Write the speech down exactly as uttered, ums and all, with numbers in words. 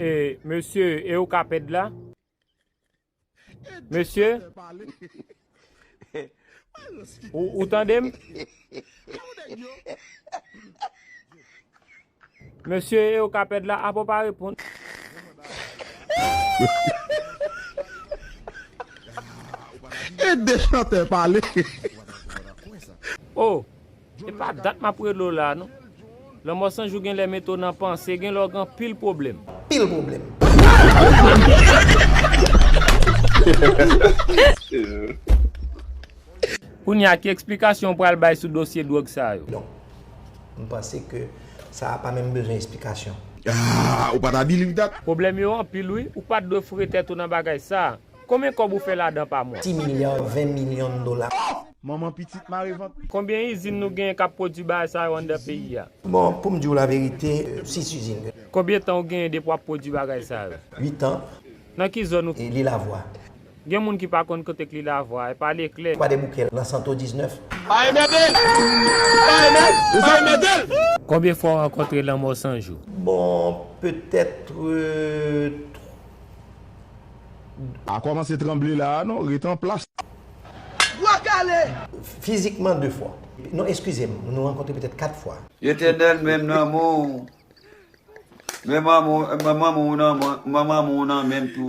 E, mesye, e ou ka pèd la? Mesye? Ou, ou tande m? Mesye, e ou ka pèd la? Apa w pa reponn? Ede chantè pale. Oh, e pa dat m ap rele w la, non. Lanmò San Jou gen lè mete w nan panse, gen lè w gen anpil pwoblèm. Pil pwoblèm. Kounye a, ki eksplikasyon w pral bay sou dosye dwòg sa yo? Non. M panse ke sa a pa menm bezwen eksplikasyon. Ah, ou pa ta believe that? Pwoblèm yo anpil, wi. Ou pa t dwe foure tèt ou nan bagay sa a. Konbyen kòb ou fè ladan pa mwa? Sis milya, ven milyon dola. Manman pitit mare vant. Konbyen izin nou genyen k ap pwodui bagay sa yo anndan peyi a? Bon, pou m di w laverite, sis izin. Konbyen tan ou genyen depi w ap pwodui bagay sa yo? Uit an. Nan ki zòn ou? E Lilavwa. Gen moun ki pa konn kote k Lilavwa, e pale klè. Kwadèboukè, nan Santo diznèf. Pa enmède l! Pa enmède l! Pa enmède l! Konbyen fwa w rankontre Lanmò San Jou? Bon, petèt, euh, A kòmanse tranble la a non, ret an plas. Bwa kale! Fizikman de fwa. Non, eskize m, nou rankontre petèt kat fwa. Letènèl, menm nan men w. Men manman w, men manman w nan men, men manman w nan men m tou.